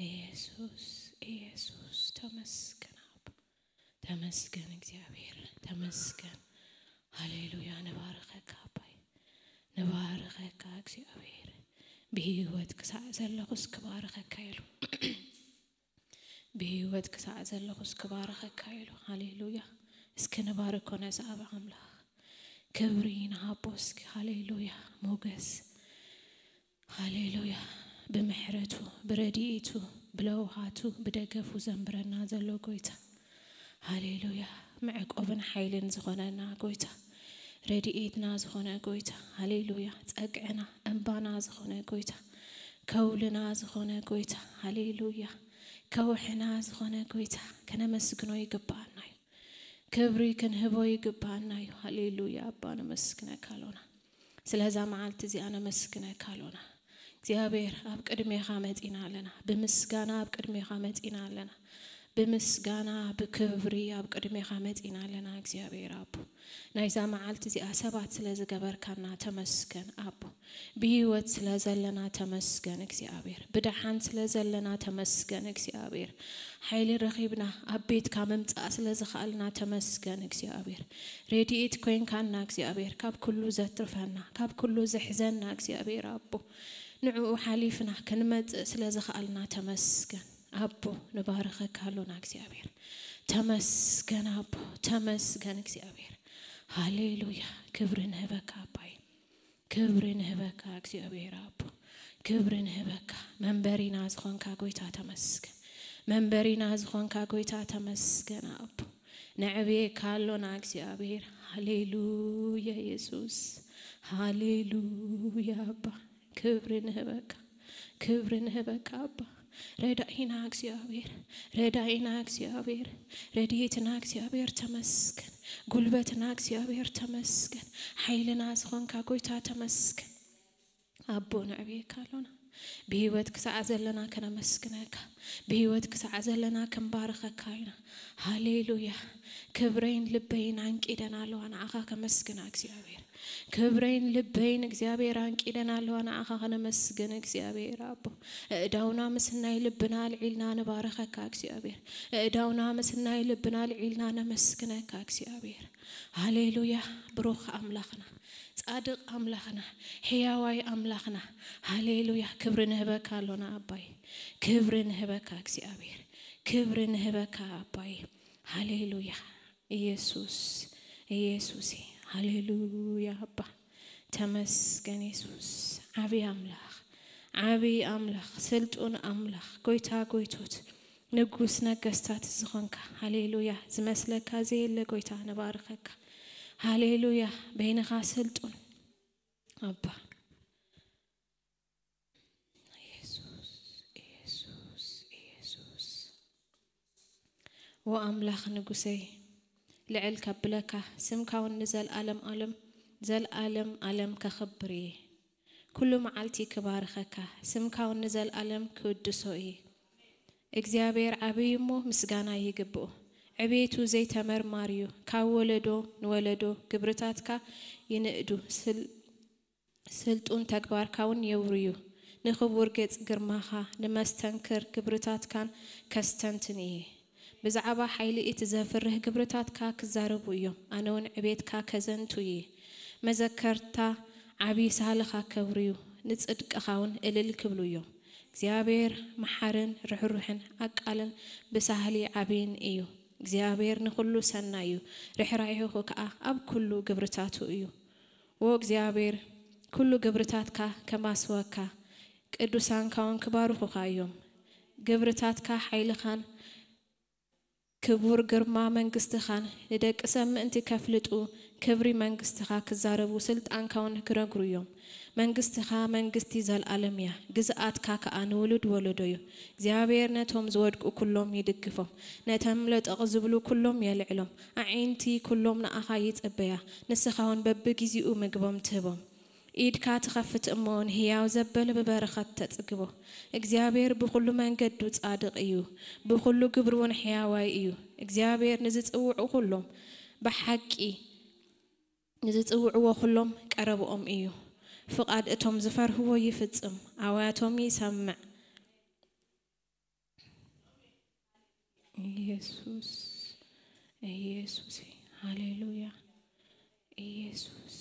ኢየሱስ፣ ኢየሱስ፣ ተመስገን ኣቦ። ተመስገን እግዚኣብሔር፣ ተመስገን። ሃሌሉያ፣ ንባርኸካ ኣባይ፣ ንባርኸካ እግዚኣብሔር። ብህይወት ክሳዕ ዘለኹስ ክባርኸካ ኢሉ። ብህይወት ክሳዕ ዘለኹስ ክባርኸካ ኢሉ። ሃሌሉያ። እስኪ ንባርኮ ነዚ ኣብ ኣምላኽ። ክብሪ ንሃቦ እስኪ። ሃሌሉያ። ሞገስ። ሃሌሉያ። ብምሕረቱ፣ ብረድኤቱ፣ ብለውሃቱ፣ ብደገፉ ዘንብረና ዘሎ ጎይታ። ሃሌሉያ። መዕቆብን ሓይልን ዝኾነና ጎይታ። ረድኤትና ዝኾነ ጎይታ። ሃሌሉያ። ጸግዕና፣ እምባና ዝኾነ ጎይታ። ከውልና ዝኾነ ጎይታ። ሃሌሉያ። ከውሕና ዝኾነ ጎይታ። ከነመስግኖ ይግባኣና እዩ። ክብሪ ክንህቦ ይግባኣና እዩ። ሃሌሉያ። ኣባ ነመስግነካ ኣሎና። ስለዛ መዓልቲ እዚኣ ነመስግነካ ኣሎና። እግዚኣብሔር ኣብ ቅድሜኻ መጺና ኣለና። ብምስጋና ኣብ ቅድሜኻ መጺና ኣለና። ብምስጋና ብክብሪ ኣብ ቅድሜኻ መጺና ኣለና እግዚኣብሔር ኣቦ። ናይዛ መዓልቲ እዚኣ ሰባት ስለ ዝገበርካና ተመስገን ኣቦ። ብህይወት ስለ ዘለና ተመስገን እግዚኣብሔር። ብደሓን ስለ ዘለና ተመስገን እግዚኣብሔር። ሓይሊ ረኺብና ኣብ ቤትካ ምምጻእ ስለ ዝኸኣልና ተመስገን እግዚኣብሔር። ረድኤት ኮይንካና እግዚኣብሔር፣ ካብ ኩሉ ዘትርፈና፣ ካብ ኩሉ ዘሕዘና እግዚኣብሔር ኣቦ። ንዕኡ ሓሊፍና ክንመጽእ ስለ ዝኸኣልና ተመስገን ኣቦ። ንባርኸካ ኣሎና እግዚኣብሔር። ተመስገን ኣቦ፣ ተመስገን እግዚኣብሔር። ሃሌሉያ። ክብሪ ንህበካ ኣባይ። ክብሪ ንህበካ እግዚኣብሔር ኣቦ። ክብሪ ንህበካ። መንበሪና ዝኾንካ ጎይታ ተመስገን። መንበሪና ዝኾንካ ጎይታ ተመስገን ኣቦ። ነዕብየካ ኣሎና እግዚኣብሔር። ሃሌሉያ ኢየሱስ። ሃሌሉያ ኣባ። ክብሪ ንህበካ። ክብሪ ንህበካ ኣባ። ረዳኢና እግዚኣብሔር። ረዳኢና እግዚኣብሔር። ረድኤትና እግዚኣብሔር ተመስገን። ጉልበትና እግዚኣብሔር ተመስገን። ሓይልና ዝኾንካ ጎይታ ተመስገን። ኣቦ ነዕብየካ ኣሎና። ብህይወት ክሳዕ ዘለና ከነመስግነካ። ብህይወት ክሳዕ ዘለና ክንባርኸካ ኢና። ሃሌሉያ። ክብረይን ልበይን ኣንቂደን ኣለዋ ንዓኻ ከመስግና እግዚኣብሔር። ክብረይን ልበይን እግዚኣብሔር ኣንቂደን ኣለዋ ንዓኻ ከነመስግን እግዚኣብሔር ኣቦ። እእዳውና ምስ ናይ ልብና ኣልዒልና ንባርኸካ እግዚኣብሔር። እእዳውና ምስ ናይ ልብና ኣልዒልና ነመስግነካ እግዚኣብሔር። ሃሌሉያ። ብሩኽ ኣምላኽና፣ ጻድቕ ኣምላኽና፣ ሕያዋይ ኣምላኽና። ሃሌሉያ። ክብሪ ንህበካ ኣሎና ኣባይ። ክብሪ ንህበካ እግዚኣብሔር። ክብሪ ንህበካ ኣባይ። ሃሌሉያ። ኢየሱስ፣ ኢየሱስ፣ ሃሌሉያ ኣባ። ተመስገን የሱስ። ዓቢ ኣምላኽ፣ ዓቢ ኣምላኽ፣ ስልጡን ኣምላኽ፣ ጎይታ ጎይቶት፣ ንጉስ ነገስታት ዝኾንካ። ሃሌሉያ። ዝመስለካ ዘየለ ጎይታ ንባርኸካ። ሃሌሉያ። በይንኻ ስልጡን ኣባ። ኢየሱስ፣ ኢየሱስ፣ ኢየሱስ። ዎ ኣምላኽ ንጉሰይ፣ ልዕል ከብለካ፣ ስምካ እውን ንዘልኣለም ኣለም፣ ዘልኣለም ኣለም ከኽብር እየ። ኩሉ መዓልቲ ክባርኸካ፣ ስምካ እውን ንዘልኣለም ክውድሶ እየ። እግዚኣብሔር ዓብይ እሞ ምስጋና ይግብኦ። ዕቤቱ ዘይተመርማር እዩ። ካብ ወለዶ ንወለዶ ግብርታትካ ይንእዱ። ስል-፣ ስልጡን ተግባርካ እውን የውርዩ። ንኽቡር ገጽ ግርማኻ ንመስተንክር ግብርታትካን ከስተንትን እየ። ብዛዕባ ሓይሊ እቲ ዘፍርህ ግብርታትካ ክዛረቡ እዮም። ኣነ እውን ዕቤትካ ከዘንቱ እየ። መዘከርታ ዓቢ ሳህልኻ ከውርዩ፣ ንጽድቅኻ እውን እልል ክብሉ እዮም። እግዚኣብሔር መሓርን ርሕሩሕን ኣቃልን ብሳህሊ ዓብይን እዩ። እግዚኣብሔር ንኹሉ ሰናይ እዩ፣ ርሕራኄኹ ከኣ ኣብ ኩሉ ግብርታቱ እዩ። ዎ እግዚኣብሔር፣ ኩሉ ግብርታትካ ከማስወካ፣ ቅዱሳንካ እውን ክባርኹኻ እዮም። ግብርታትካ ሓይልኻን ክቡር ግርማ መንግስትኻን ንደቂ ሰብ ምእንቲ ከፍልጡ፣ ክብሪ መንግስትኻ ክዛረቡ፣ ስልጣንካ እውን ክነግሩ እዮም። መንግስትኻ መንግስቲ ዘልኣለም እያ፣ ግዝኣትካ ከኣ ንውሉድ ወለዶ እዩ። እግዚኣብሔር ነቶም ዝወድቁ ኩሎም ይድግፎም፣ ነቶም ለጠቕ ዝብሉ ኩሎም የልዕሎም። ኣዒንቲ ኩሎም ንኣኻ ይጽበያ፣ ንስኻ እውን በብጊዜኡ ምግቦም ትህቦም። ኢድካ ትኸፍት እሞ ንህያው ዘበለ ብበረኸት ተጽግቦ። እግዚኣብሔር ብኹሉ መንገዱ ጻድቕ እዩ፣ ብኹሉ ግብሩ እውን ሕያዋይ እዩ። እግዚኣብሔር ንዝጽውዑ ኩሎም ብሓቂ፣ ንዝጽውዕዎ ኩሎም ቀረብኦም እዩ። ፍቓድ እቶም ዝፈርህዎ ይፍጽም፣ ኣውያቶም ይሰምዕ። ኢየሱስ፣ ኢየሱስ፣ ሃሌሉያ። ኢየሱስ፣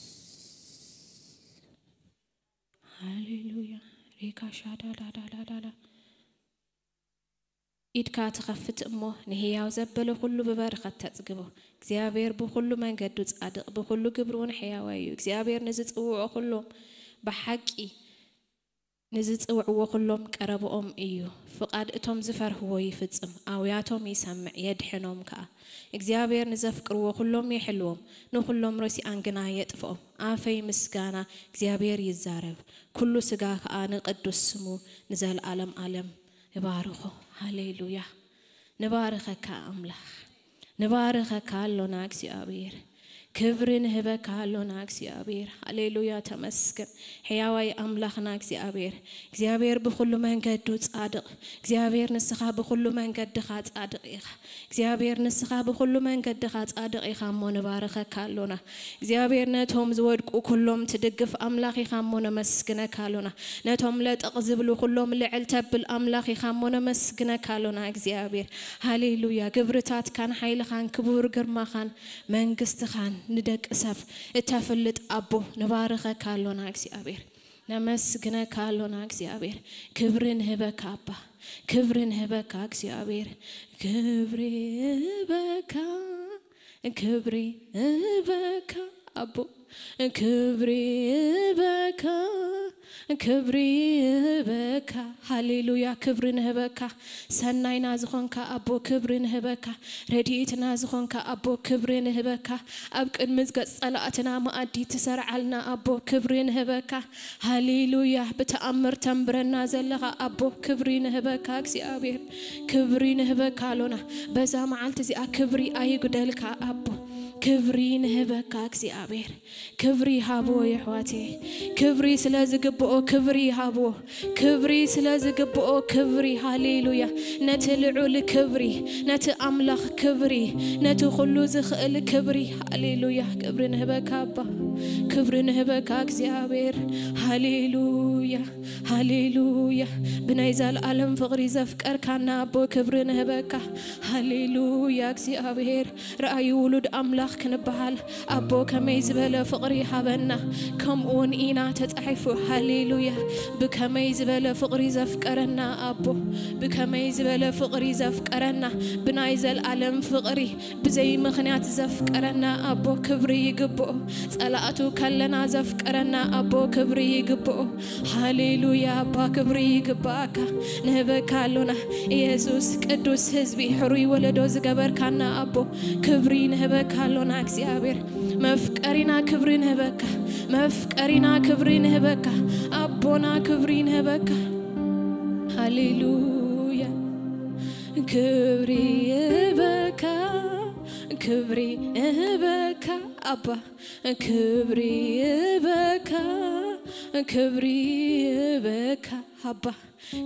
ሃሌሉያ። ሪካ ሻዳዳዳዳዳዳ። ኢድካ ትኸፍት እሞ ንህያው ዘበለ ኩሉ ብበረኸት ተጽግቦ። እግዚኣብሔር ብኹሉ መንገዱ ጻድቕ፣ ብኹሉ ግብሩ እውን ሕያዋይ እዩ። እግዚኣብሔር ንዝጽውዖ ኩሎም ብሓቂ ንዝጽውዕዎ ኩሎም ቀረብኦም እዩ። ፍቓድ እቶም ዝፈርህዎ ይፍጽም፣ ኣውያቶም ይሰምዕ፣ የድሕኖም ከኣ። እግዚኣብሔር ንዘፍቅርዎ ኩሎም ይሕልዎም፣ ንኹሎም ረሲኣን ግና የጥፍኦም። ኣፈይ ምስጋና እግዚኣብሔር ይዛረብ፣ ኩሉ ስጋ ከኣ ንቅዱስ ስሙ ንዘለኣለም ኣለም ይባርኾ። ሃሌሉያ። ንባርኸካ ኣምላኽ፣ ንባርኸካ ኣሎና እግዚኣብሔር። ክብሪ ንህበካ ኣሎና እግዚኣብሔር። ሃሌሉያ፣ ተመስገን ሕያዋይ ኣምላኽና እግዚኣብሔር። እግዚኣብሔር ብኹሉ መንገዱ ጻድቕ፣ እግዚኣብሔር ንስኻ ብኹሉ መንገድኻ ጻድቕ ኢኻ። እግዚኣብሔር ንስኻ ብኹሉ መንገድኻ ጻድቕ ኢኻ እሞ ንባርኸካ ኣሎና። እግዚኣብሔር ነቶም ዝወድቁ ኩሎም ትድግፍ ኣምላኽ ኢኻ እሞ ነመስግነካ ኣሎና። ነቶም ለጠቕ ዝብሉ ኩሎም ልዕል ተብል ኣምላኽ ኢኻ እሞ ነመስግነካ ኣሎና እግዚኣብሔር። ሃሌሉያ። ግብርታትካን ሓይልኻን ክቡር ግርማኻን መንግስትኻን ንደቂ ሰብ እተፍልጥ ኣቦ ንባርኸካ ኣሎና እግዚኣብሔር። ነመስግነካ ኣሎና እግዚኣብሔር። ክብሪ ንህበካ ኣባ፣ ክብሪ ንህበካ እግዚኣብሔር። ክብሪ ህበካ፣ ክብሪ ህበካ ኣቦ፣ ክብሪ ህበካ፣ ክብሪ ህበካ። ሃሌሉያ። ክብሪ ንህበካ፣ ሰናይና ዝኾንካ ኣቦ ክብሪ ንህበካ፣ ረድኤትና ዝኾንካ ኣቦ ክብሪ ንህበካ። ኣብ ቅድሚ ገጽ ጸላእትና መኣዲ ትሰርዓልና ኣቦ ክብሪ ንህበካ። ሃሌሉያ። ብተኣምር ተንብረና ዘለኻ ኣቦ ክብሪ ንህበካ እግዚኣብሔር። ክብሪ ንህበካ ኣሎና። በዛ መዓልቲ እዚኣ ክብሪ ኣይጉደልካ ኣቦ። ክብሪ ንህበካ እግዚኣብሔር። ክብሪ ሃብዎ የሕዋቴ። ክብሪ ስለ ዝግብኦ ክብሪ ሃብዎ። ክብሪ ስለ ዝግብኦ ክብሪ። ሃሌሉያ። ነቲ ልዑል ክብሪ፣ ነቲ ኣምላኽ ክብሪ፣ ነቲ ኩሉ ዝኽእል ክብሪ። ሃሌሉያ። ክብሪ ንህበካ ኣባ። ክብሪ ንህበካ እግዚኣብሔር። ሃሌሉያ። ሃሌሉያ። ብናይ ዘልኣለም ፍቕሪ ዘፍቀርካና ኣቦ ክብሪ ንህበካ። ሃሌሉያ እግዚኣብሔር። ረኣዩ ውሉድ ኣምላኽ ክንበሃል ኣቦ ከመይ ዝበለ ፍቕሪ ሃበና። ከምኡውን ኢና ተጻሒፉ። ሃሌሉያ። ብከመይ ዝበለ ፍቕሪ ዘፍቀረና ኣቦ፣ ብከመይ ዝበለ ፍቕሪ ዘፍቀረና። ብናይ ዘልኣለም ፍቕሪ ብዘይ ምኽንያት ዘፍቀረና ኣቦ ክብሪ ይግብኦ። ጸላእቱ ከለና ዘፍቀረና ኣቦ ክብሪ ይግብኦ። ሃሌሉያ ኣባ ክብሪ ይግብኣካ። ንህበካ ኣሎና ኢየሱስ ቅዱስ ህዝቢ ሕሩይ ወለዶ ዝገበርካና ኣቦ ክብሪ ንህበካ ኣሎና እግዚኣብሔር። መፍቀሪና ክብሪ ንህበካ። መፍቀሪና ክብሪ ንህበካ። ኣቦና ክብሪ ንህበካ። ሃሌሉያ። ክብሪ እህበካ፣ ክብሪ እህበካ ኣባ፣ ክብሪ እህበካ፣ ክብሪ እህበካ ኣባ።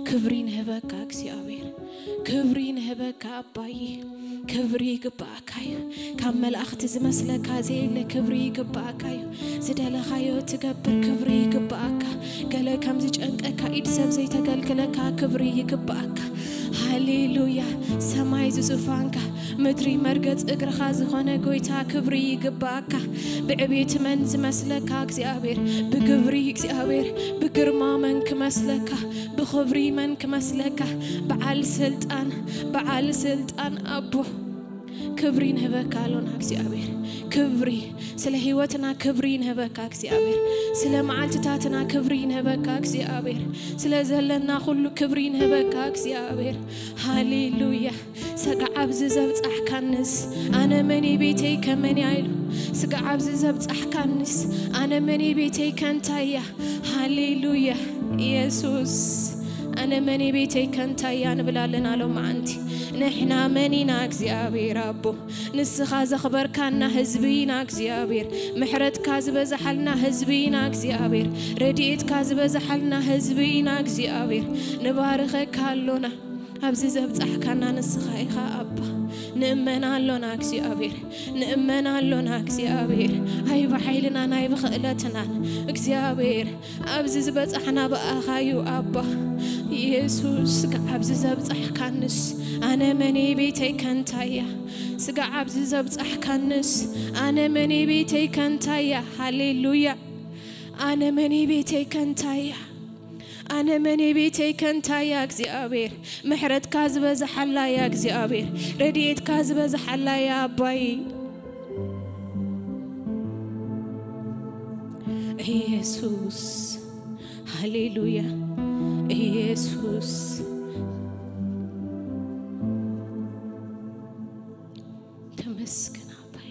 ክብሪ ንህበካ እግዚኣብሔር፣ ክብሪ ንህበካ ኣባዬ። ክብሪ ይግብኣካ እዩ። ካብ መላእኽቲ ዝመስለካ ዘየለ ክብሪ ይግብኣካ እዩ። ዝደለኻዮ ትገብር ክብሪ ይግብኣካ። ገለ ከም ዝጨንቀካ ኢድ ሰብ ዘይተገልግለካ ክብሪ ይግብኣካ። ሃሌሉያ። ሰማይ ዝዙፋንካ ምድሪ መርገጽ እግርኻ ዝኾነ ጎይታ ክብሪ ይግብኣካ። ብዕቤት መን ዝመስለካ እግዚኣብሔር፣ ብግብሪ እግዚኣብሔር፣ ብግርማ መን ክመስለካ፣ ብኽብሪ መን ክመስለካ፣ በዓል ስልጣን፣ በዓል ስልጣን ኣቦ። ክብሪ ንህበካ ኣሎና እግዚኣብሔር። ክብሪ ስለ ህይወትና ክብሪ ንህበካ እግዚኣብሔር። ስለ መዓልትታትና ክብሪ ንህበካ እግዚኣብሔር። ስለ ዘለና ኩሉ ክብሪ ንህበካ እግዚኣብሔር። ሃሌሉያ። ስጋዕ ኣብዚ ዘብጻሕካንስ ኣነ መን እየ ቤተይ ከመን እያ ኢሉ። ስጋዕ ኣብዚ ዘብጻሕካንስ ኣነ መን እየ ቤተይ ከንታይ እያ። ሃሌሉያ። ኢየሱስ ኣነ መን እየ ቤተይ ከንታይ እያ ንብል ኣለና ሎማዓንቲ። ንሕና መን ኢና እግዚኣብሔር ኣቦ? ንስኻ ዘኽበርካና ህዝቢ ኢና እግዚኣብሔር። ምሕረትካ ዝበዝሓልና ህዝቢ ኢና እግዚኣብሔር። ረድኤትካ ዝበዝሓልና ህዝቢ ኢና እግዚኣብሔር። ንባርኸካ ኣሎና። ኣብዚ ዘብጻሕካና ንስኻ ኢኻ ኣባ። ንእመና ኣሎና እግዚኣብሔር። ንእመና ኣሎና እግዚኣብሔር። ኣይ ብሓይልናን ኣይ ብኽእለትናን እግዚኣብሔር። ኣብዚ ዝበጻሕና ብኣኻ እዩ ኣባ። ኢየሱስ፣ ስጋዕ ኣብዚ ዘብጻሕካንስ ኣነ መን እየ፣ ቤተይ ከ እንታይ እያ? ስጋዕ ኣብዚ ዘብጻሕካንስ ኣነ መን እየ፣ ቤተይ ከ እንታይ እያ? ሃሌሉያ። ኣነ መን እየ፣ ቤተይ ከ እንታይ እያ? ኣነ መን እየ፣ ቤተይ ከ እንታይ እያ? እግዚኣብሔር፣ ምሕረትካ ዝበዝሓላ እያ እግዚኣብሔር፣ ረድኤትካ ዝበዝሓላ እያ ኣባይ። ኢየሱስ፣ ሃሌሉያ። ኢየሱስ፣ ተመስገን ኣባይ፣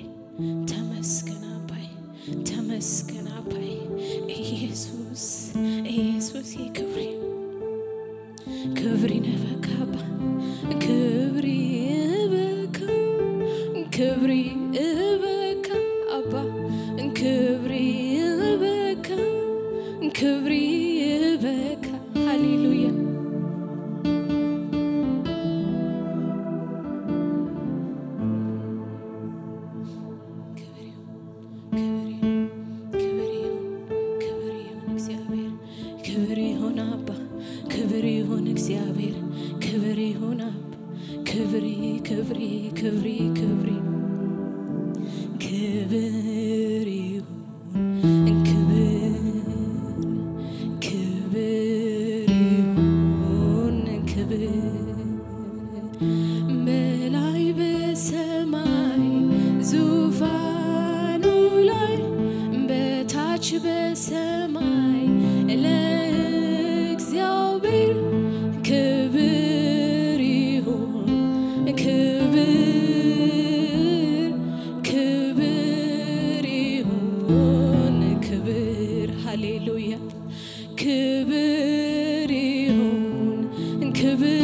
ተመስገን ኣባይ፣ ተመስገን ኣባይ። ኢየሱስ፣ ኢየሱስ፣ ክብሪ፣ ክብሪ ንህበካ ኣባ፣ ክብሪ እህበካ፣ ክብሪ እህበካ ኣባ፣ ክብሪ እህበካ፣ ክብሪ እህበካ። ሃሌሉያ። ክብር ይሁን፣ ክብር ይሁን፣ ክብር ይሁን፣ ክብር ይሁን እግዚኣብሔር። ክብር ይሁን ኣባ፣ ክብር ይሁን እግዚኣብሔር። ክብር ይሁን ኣባ፣ ክብሪ፣ ክብሪ፣ ክብሪ፣ ክብሪ፣ ክብር ይሁን፣ ክብር፣ ክብር ይሁን፣ ክብር በላይ በሰማይ ዙፋኑ ላይ፣ በታች በሰማይ ለእግዚአብሔር ክብር ይሁን፣ ክብር፣ ክብር ይሁን፣ ክብር። ሃሌሉያ። ክብር ይሁን፣ ክብር፣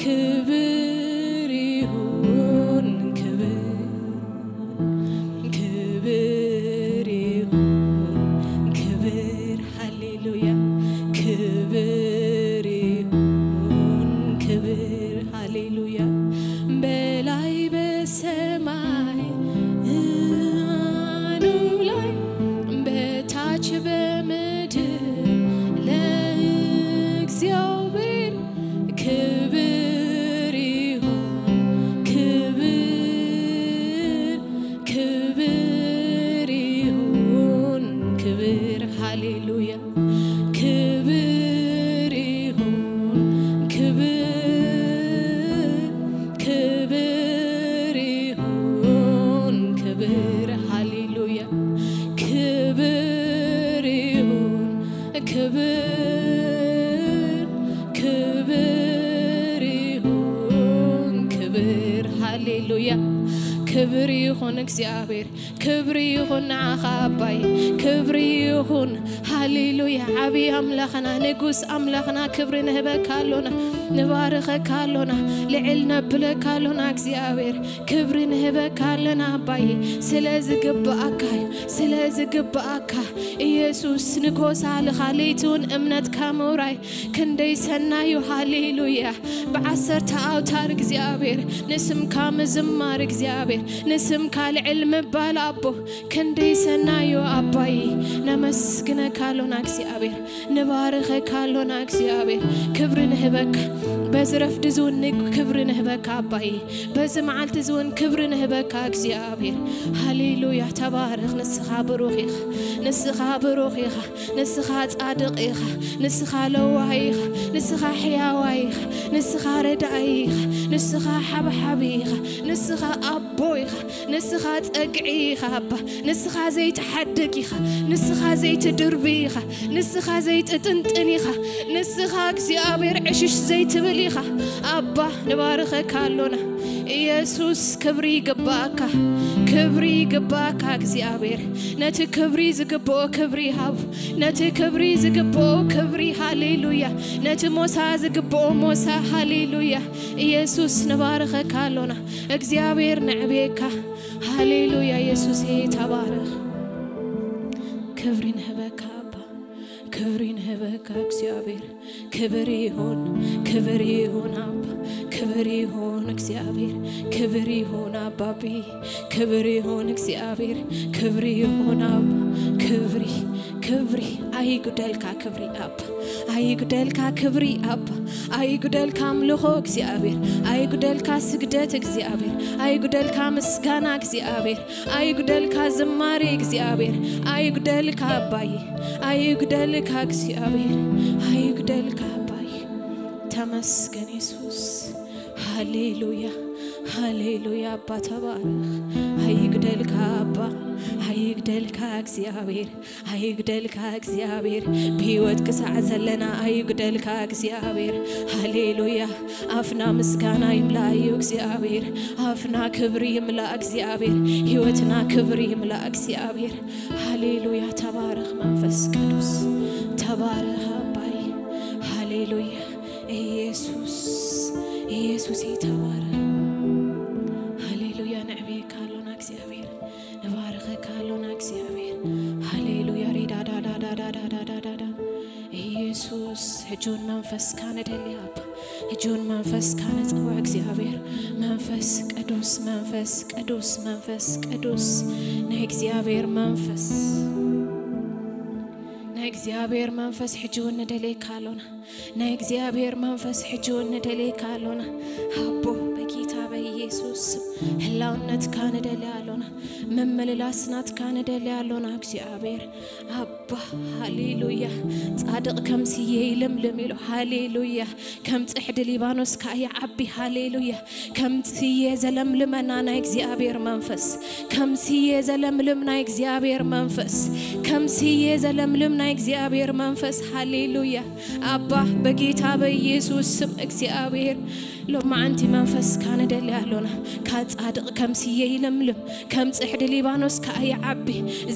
ክብር ይሁን፣ ክብር፣ ክብር ይሁን፣ ክብር። ሃሌሉያ። ክብር ይሁን፣ ክብር። ሃሌሉያ። በላይ በሰማይ ዙፋኑ ላይ፣ በታች በምድር ለእግዚአብሔር ክብር ይሁን፣ ክብር፣ ክብር ይሁን፣ ክብር። ሃሌሉያ። ክብር ይሁን፣ ክብር፣ ክብር ይሁን፣ ክብር። ሃሌሉያ። ክብር ይሁን፣ ክብር፣ ክብር ይሁን፣ ክብር። ሃሌሉያ። ክብር ይሁን እግዚኣብሔር፣ ክብሪ ይኹን ንዓኻ ኣባይ፣ ክብሪ ይኹን። ሃሌሉያ። ዓብዪ ኣምላኽና፣ ንጉስ ኣምላኽና፣ ክብሪ ንህበካ ኣሎና፣ ንባርኸካ ኣሎና፣ ልዕል ነብለካ ኣሎና እግዚኣብሔር። ክብሪ ንህበካ ኣለና ኣባይ፣ ስለ ዝግብኣካ እዩ፣ ስለ ዝግብኣካ። ኢየሱስ፣ ንጎሳልኻ ለይትውን እምነትካ ምውራይ ክንደይ ሰናዩ። ሃሌሉያ። ብዓሰርተ ኣውታር እግዚኣብሔር ንስምካ ምዝማር፣ እግዚኣብሔር ንስምካ ልዕል ምባል ኣቦ ክንደይ ሰናዩ ኣባይ። ነመስግነካ ኣሎና እግዚኣብሔር፣ ንባርኸካ ኣሎና እግዚኣብሔር። ክብሪ ንህበካ፣ በዚ ረፍዲ ዝውን ክብሪ ንህበካ ኣባይ፣ በዚ መዓልቲ ዝውን ክብሪ ንህበካ እግዚኣብሔር። ሃሌሉያ። ተባረኽ። ንስኻ ብሩኽ ኢኻ፣ ንስኻ ብሩኽ ኢኻ። ንስኻ ጻድቕ ኢኻ፣ ንስኻ ለዋህ ኢኻ፣ ንስኻ ሕያዋይ ኢኻ፣ ንስኻ ረዳኢ ኢኻ፣ ንስኻ ሓብሓቢ ኢኻ፣ ንስኻ ኣቦ ኢኻ፣ ንስኻ ጸግዒ ኢኻ ኣባ፣ ንስኻ ዘይትሓድግ ኢኻ፣ ንስኻ ዘይትድርቢ ኢኻ፣ ንስኻ ዘይትጥንጥን ኢኻ፣ ንስኻ እግዚኣብሔር ዕሽሽ ዘይትብል ኢኻ ኣባ። ንባርኸካ ኣሎና። ኢየሱስ፣ ክብሪ ይግባኣካ፣ ክብሪ ይግባኣካ እግዚኣብሔር። ነቲ ክብሪ ዝግብኦ ክብሪ ይሃብ፣ ነቲ ክብሪ ዝግብኦ ክብሪ። ሃሌሉያ። ነቲ ሞሳ ዝግብኦ ሞሳ። ሃሌሉያ። ኢየሱስ፣ ንባርኸካ ኣሎና። እግዚኣብሔር፣ ነዕብየካ። ሃሌሉያ። ኢየሱስ፣ ተባረኽ። ክብሪ ንህበካ ኣባ፣ ክብሪ ንህበካ እግዚኣብሔር። ክብር ይሁን፣ ክብር ይሁን ኣባ፣ ክብር ይሁን እግዚኣብሔር፣ ክብር ይሁን ኣባቢ፣ ክብር ይሁን እግዚኣብሔር፣ ክብር ይሁን ኣባ። ክብሪ፣ ክብሪ ኣይጉደልካ፣ ክብሪ ኣባ ኣይጉደልካ፣ ክብሪ ኣባ ኣይጉደልካ፣ ኣምልኾ እግዚኣብሔር ኣይጉደልካ፣ ስግደት እግዚኣብሔር ኣይጉደልካ፣ ምስጋና እግዚኣብሔር ኣይጉደልካ፣ ዝማሬ እግዚኣብሔር ኣይጉደልካ፣ ኣባይ ኣይጉደልካ፣ እግዚኣብሔር ኣይጉደልካ፣ ኣባይ ተመስገን የሱስ። ሃሌሉያ ሃሌሉያ፣ ኣባ ተባረኽ። ኣይጉደልካ ኣባ ኣይጉደልካ፣ እግዚኣብሔር ኣይጉደልካ፣ እግዚኣብሔር ብህይወት ክሳዕ ዘለና ኣይጉደልካ፣ እግዚኣብሔር ሃሌሉያ። ኣፍና ምስጋና ይምላእዩ እግዚኣብሔር፣ ኣፍና ክብሪ ይምላእ እግዚኣብሔር፣ ህይወትና ክብሪ ይምላእ እግዚኣብሔር። ሃሌሉያ። ተባረኽ መንፈስ ቅዱስ፣ ተባረኽ ኣባይ። ሃሌሉያ። ኢየሱስ ኢየሱስ ተባረኽ። ሃሌሉያ። ነዕብየካ ኣሎና እግዚኣብሔር፣ ንባረኸካ ኣሎና እግዚኣብሔር። ሃሌሉያ። ሬዳዳዳዳዳዳዳዳዳ ኢየሱስ፣ ሕጂ እውን መንፈስካ ንደሊ ኣባ፣ ሕጂ እውን መንፈስካ ንጽውዕ እግዚኣብሔር። መንፈስ ቅዱስ፣ መንፈስ ቅዱስ፣ መንፈስ ቅዱስ፣ ናይ እግዚኣብሔር መንፈስ፣ ናይ እግዚኣብሔር መንፈስ ሕጂ እውን ንደልየካ ኣሎና። ናይ እግዚኣብሔር መንፈስ ሕጂ እውን ንደልየካ ኣሎና። ኣቦ በጌታ በኢየሱስ ስም ህላውነትካ ንደሊ ኣሎና። ምምልላስ ናትካ ንደሊ ኣሎና እግዚኣብሔር ኣባ። ሃሌሉያ። ጻድቕ ከም ስየ ይልምልም ኢሉ። ሃሌሉያ። ከም ጽሕዲ ሊባኖስ ከኣ ይዓቢ። ሃሌሉያ። ከም ስየ ዘለምልመና ናይ እግዚኣብሔር መንፈስ፣ ከም ስየ ዘለምልም ናይ እግዚኣብሔር መንፈስ፣ ከም ስየ ዘለምልም ናይ እግዚኣብሔር መንፈስ። ሃሌሉያ። ኣባ በጌታ በኢየሱስ ስም እግዚኣብሔር ሎማዓንቲ መንፈስካ ንደሊ ኣሎና። ካብ ጻድቕ ከም ስየ ይለምልም፣ ከም ጽሕዲ ሊባኖስ ከኣ ይዓቢ።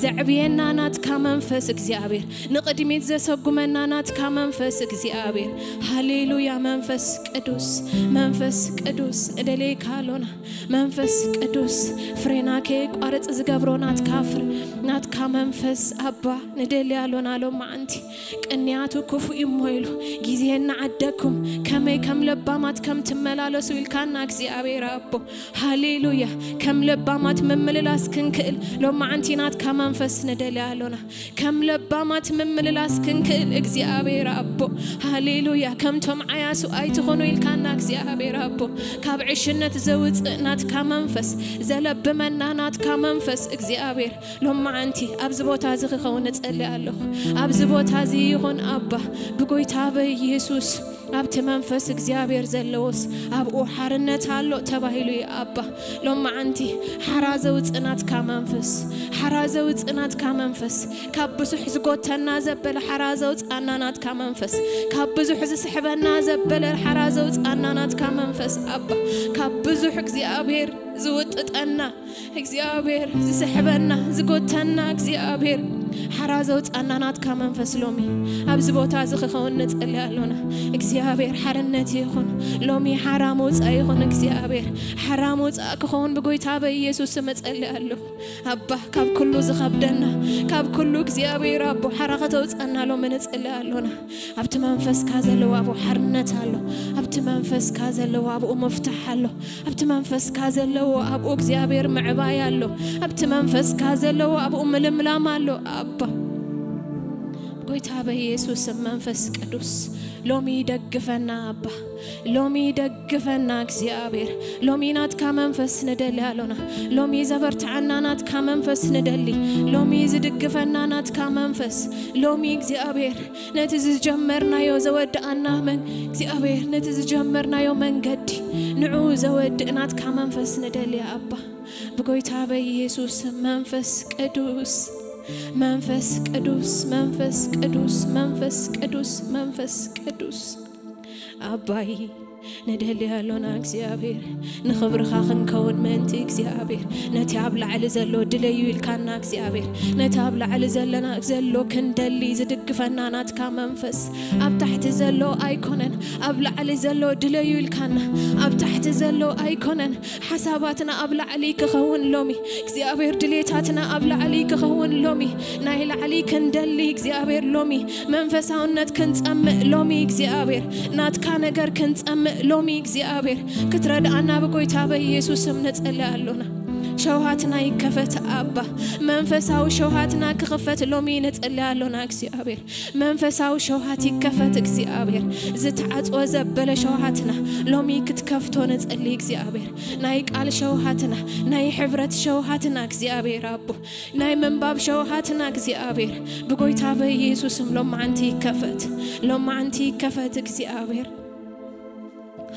ዘዕብየና ናትካ መንፈስ እግዚኣብሔር፣ ንቕድሚት ዘሰጉመና ናትካ መንፈስ እግዚኣብሔር። ሃሌሉያ። መንፈስ ቅዱስ፣ መንፈስ ቅዱስ ንደልየካ ኣሎና። መንፈስ ቅዱስ ፍሬና ከየቋርጽ ዝገብሮ ናትካ ፍረ፣ ናትካ መንፈስ ኣባ ንደሊ ኣሎና ሎማዓንቲ። ቅንያቱ ክፉእ እሞ ኢሉ፣ ግዜ እናዓደግኩም ከመይ ከም ለባማት ከም ትመላለሱ ኢልካና እግዚኣብሔር ኣቦ። ሃሌሉያ። ከም ለባማት ምምልላስ ክንክእል ሎማዓንቲ ናትካ መንፈስ ንደሊ ኣሎና። ከም ለባማት ምምልላስ ክንክእል እግዚኣብሔር ኣቦ። ሃሌሉያ። ከምቶም ዓያሱ ኣይትኾኑ ኢልካና እግዚኣብሔር ኣቦ። ካብ ዕሽነት ዘውፅእ ናትካ መንፈስ፣ ዘለብመና ናትካ መንፈስ እግዚኣብሔር ሎማዓንቲ ኣብዚ ቦታ እዚ ክኸውን እጸሊ ኣለኹ። ኣብዚ ቦታ እዚ ይኹን ኣባ፣ ብጎይታ በኢየሱስ ኣብቲ መንፈስ እግዚኣብሔር ዘለዎስ ኣብኡ ሓርነት ኣሎ ተባሂሉ እዩ ኣባ። ሎማዓንቲ ሓራ ዘውፅእ ናትካ መንፈስ፣ ሓራ ዘውፅእ ናትካ መንፈስ፣ ካብ ብዙሕ ዝጎተና ዘበለ ሓራ ዘውፅኣና ናትካ መንፈስ፣ ካብ ብዙሕ ዝስሕበና ዘበለ ሓራ ዘውፅኣና ናትካ መንፈስ ኣባ፣ ካብ ብዙሕ እግዚኣብሔር ዝውጥጠና እግዚኣብሔር ዝስሕበና ዝጎተና እግዚኣብሔር ሓራ ዘውፃና ናትካ መንፈስ ሎሚ ኣብዚ ቦታ እዚ ክኸውን ንጸሊ ኣሎና። እግዚኣብሔር ሓርነት ይኹን ሎሚ ሓራ መውፃእ ይኹን እግዚኣብሔር ሓራ መውፃእ ክኸውን ብጎይታ በኢየሱስ ስም እጸሊ ኣለኹ። ኣባ ካብ ኩሉ ዝኸብደና ካብ ኩሉ እግዚኣብሔር ኣቦ ሓራ ከተውፃና ሎሚ ንጸሊ ኣሎና። ኣብቲ መንፈስካ ዘለዎ ኣብኡ ሓርነት ኣሎ። ኣብቲ መንፈስካ ዘለዎ ኣብኡ ምፍታሕ ኣሎ። ኣብቲ መንፈስካ ዘለዎ ኣብኡ እግዚኣብሔር ምዕባይ ኣሎ። ኣብቲ መንፈስካ ዘለዎ ኣብኡ ምልምላም ኣሎ። ኣባ ጎይታ በኢየሱስ ስም መንፈስ ቅዱስ ሎሚ ይደግፈና ኣባ። ሎሚ ይደግፈና እግዚኣብሔር። ሎሚ ናትካ መንፈስ ንደሊ ኣሎና። ሎሚ ዘበርትዓና ናትካ መንፈስ ንደሊ። ሎሚ ዝድግፈና ናትካ መንፈስ ሎሚ እግዚኣብሔር ነቲ ዝጀመርናዮ ዘወድኣና መን እግዚኣብሔር ነቲ ዝጀመርናዮ መንገዲ ንዑ ዘወድእ ናትካ መንፈስ ንደሊ ኣባ። ብጎይታ በኢየሱስ መንፈስ ቅዱስ መንፈስ ቅዱስ መንፈስ ቅዱስ መንፈስ ቅዱስ መንፈስ ቅዱስ ኣባይ ንደሊ ኣሎና እግዚኣብሔር። ንኽብርኻ ክንከውን ምእንቲ እግዚኣብሔር ነቲ ኣብ ላዕሊ ዘሎ ድለዩ ኢልካና እግዚኣብሔር ነቲ ኣብ ላዕሊ ዘለና ዘሎ ክንደሊ ዝድግፈና ናትካ መንፈስ ኣብ ታሕቲ ዘሎ ኣይኮነን። ኣብ ላዕሊ ዘሎ ድለዩ ኢልካና ኣብ ታሕቲ ዘሎ ኣይኮነን። ሓሳባትና ኣብ ላዕሊ ክኸውን ሎሚ እግዚኣብሔር ድሌታትና ኣብ ላዕሊ ክኸውን ሎሚ ናይ ላዕሊ ክንደሊ እግዚኣብሔር ሎሚ መንፈሳውነት ክንጸምእ ሎሚ እግዚኣብሔር ናትካ ነገር ክንጸምእ ሎሚ እግዚኣብሔር ክትረድኣና ብጎይታ በኢየሱስ ስም ንጸሊ ኣሎና። ሸውሃትና ይከፈት ኣባ። መንፈሳዊ ሸውሃትና ክኽፈት ሎሚ ንጽሊ ኣሎና እግዚኣብሔር። መንፈሳዊ ሸውሃት ይከፈት እግዚኣብሔር። ዝተዓጽወ ዘበለ ሸውሃትና ሎሚ ክትከፍቶ ንጽሊ እግዚኣብሔር። ናይ ቃል ሸውሃትና፣ ናይ ሕብረት ሸውሃትና እግዚኣብሔር ኣቦ፣ ናይ ምንባብ ሸውሃትና እግዚኣብሔር፣ ብጎይታ በኢየሱስም ሎማዓንቲ ይከፈት። ሎማዓንቲ ይከፈት እግዚኣብሔር።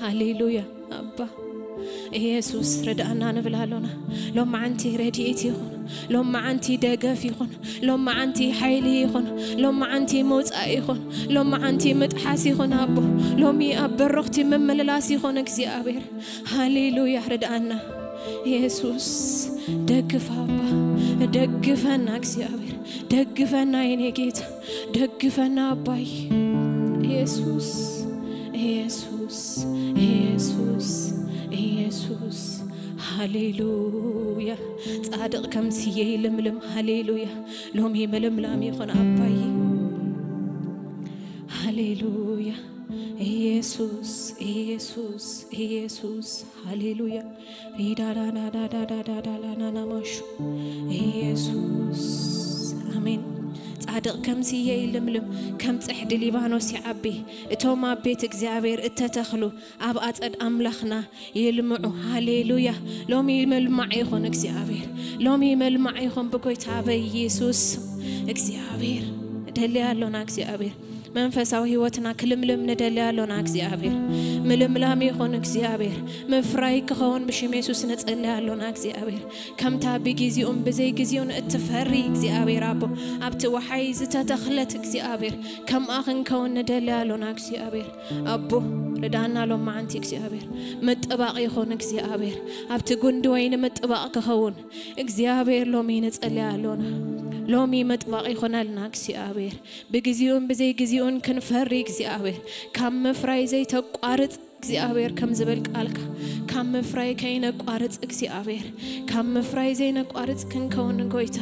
ሃሌሉያ ኣባ ኢየሱስ ርድኣና ንብል ኣሎና። ሎማዓንቲ ረድኤት ይኹን፣ ሎማዓንቲ ደገፍ ይኹን፣ ሎማዓንቲ ሓይሊ ይኹን፣ ሎማዓንቲ መውጻኢ ይኹን፣ ሎማዓንቲ ምጥሓስ ይኹን ኣቦ። ሎሚ ኣብ በሮኽቲ ምምልላስ ይኹን እግዚኣብሔር። ሃሌሉያ ርድኣና ኢየሱስ። ደግፍ ኣባ፣ ደግፈና እግዚኣብሔር፣ ደግፈና የኔ ጌታ፣ ደግፈና ኣባይ። ኢየሱስ ኢየሱስ ኢየሱስ ኢየሱስ። ሃሌሉያ። ጻድቕ ከም ስየ ይልምልም። ሃሌሉያ። ሎሚ ምልምላም ይኹን ኣባይ። ሃሌሉያ። ኢየሱስ ኢየሱስ ኢየሱስ። ሃሌሉያ። ሪዳዳዳዳዳዳዳዳላናናማሹ። ኢየሱስ። ኣሜን። ጻድቕ ከም ስየ ይልምልም፣ ከም ጽሕዲ ሊባኖስ ይዓቢ። እቶም ኣብ ቤት እግዚኣብሔር እተተኽሉ ኣብ ኣጸድ ኣምላኽና ይልምዑ። ሃሌሉያ። ሎሚ መልማዕ ይኹን እግዚኣብሔር። ሎሚ መልማዕ ይኹን ብጎይታ በኢየሱስ ስም። እግዚኣብሔር ንደሊ ኣሎና እግዚኣብሔር። መንፈሳዊ ህይወትና ክልምልም ንደሊ ኣሎና እግዚኣብሔር። ምልምላም ይኹን እግዚኣብሔር። ምፍራይ ክኸውን ብሽም የሱስ ንጸሊ ኣሎና እግዚኣብሔር። ከምታ ብግዜኡን ብዘይ ግዜኡን እትፈሪ እግዚኣብሔር ኣቦ፣ ኣብቲ ወሓይ ዝተተኽለት እግዚኣብሔር፣ ከምኣ ክንከውን ንደሊ ኣሎና እግዚኣብሔር። ኣቦ ርዳና ሎማዓንቲ እግዚኣብሔር። ምጥባቕ ይኹን እግዚኣብሔር። ኣብቲ ጉንዲ ወይኒ ምጥባቕ ክኸውን እግዚኣብሔር ሎሚ ንጸሊ ኣሎና። ሎሚ ምጥባቕ ይኹነልና እግዚኣብሔር። ብግዜኡን ብዘይ ግዜኡን ክንፈሪ እግዚኣብሔር። ካብ ምፍራይ ዘይተቋርጽ እግዚኣብሔር ከም ዝብል ቃልካ፣ ካብ ምፍራይ ከይነቋርጽ እግዚኣብሔር። ካብ ምፍራይ ዘይነቋርጽ ክንከውን ጎይታ፣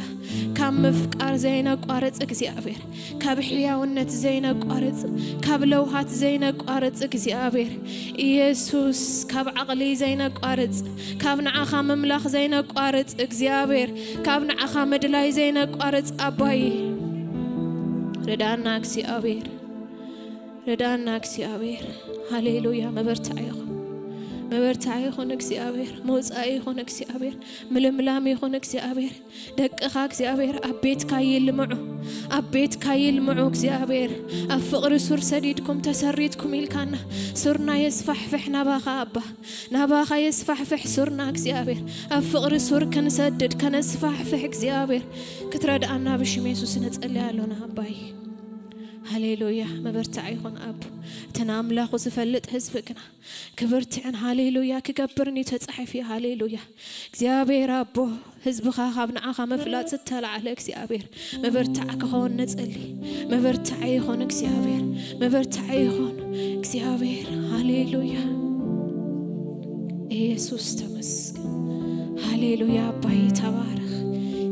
ካብ ምፍቃር ዘይነቋርጽ እግዚኣብሔር፣ ካብ ሕያውነት ዘይነቋርጽ፣ ካብ ለውሃት ዘይነቋርጽ እግዚኣብሔር። ኢየሱስ፣ ካብ ዓቕሊ ዘይነቋርጽ፣ ካብ ንዓኻ ምምላኽ ዘይነቋርጽ እግዚኣብሔር፣ ካብ ንዓኻ ምድላይ ዘይነቋርጽ ኣባይ። ርዳና እግዚኣብሔር። ርዳና እግዚኣብሔር። ሃሌሉያ። መበርታዕ ይኹን። መበርታዕ ይኹን እግዚኣብሔር። መውጻኢ ይኹን እግዚኣብሔር። ምልምላም ይኹን እግዚኣብሔር። ደቅኻ እግዚኣብሔር ኣብ ቤትካ ይልምዑ። ኣብ ቤትካ ይልምዑ እግዚኣብሔር። ኣብ ፍቕሪ ሱር ሰዲድኩም ተሰሪትኩም ኢልካና። ሱርና የስፋሕፍሕ ናባኻ ኣባ። ናባኻ የስፋሕፍሕ ሱርና እግዚኣብሔር። ኣብ ፍቕሪ ሱር ክንሰድድ ከነስፋሕፍሕ እግዚኣብሔር ክትረድኣና ብሽም የሱስ ንጸሊ ኣሎና ኣባይ። ሃሌሉያ። መበርታዕ ይኹን ኣቦ። እቲ ንኣምላኹ ዝፈልጥ ህዝቢ ግና ክብርትዕን ሃሌሉያ ክገብርን እዩ ተጻሒፉ። ሃሌሉያ። እግዚኣብሔር ኣቦ፣ ህዝብኻ ካብ ንዓኻ ምፍላጥ ዝተላዕለ እግዚኣብሔር መበርታዕ ክኸውን ንጸሊ። መበርታዕ ይኹን እግዚኣብሔር፣ መበርታዕ ይኹን እግዚኣብሔር። ሃሌሉያ። ኢየሱስ ተመስገን። ሃሌሉያ ኣባይ ተባረኽ።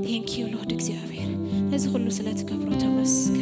Thank you Lord እግዚኣብሔር፣ ነዚ ኩሉ ስለ ትገብሮ ተመስገን።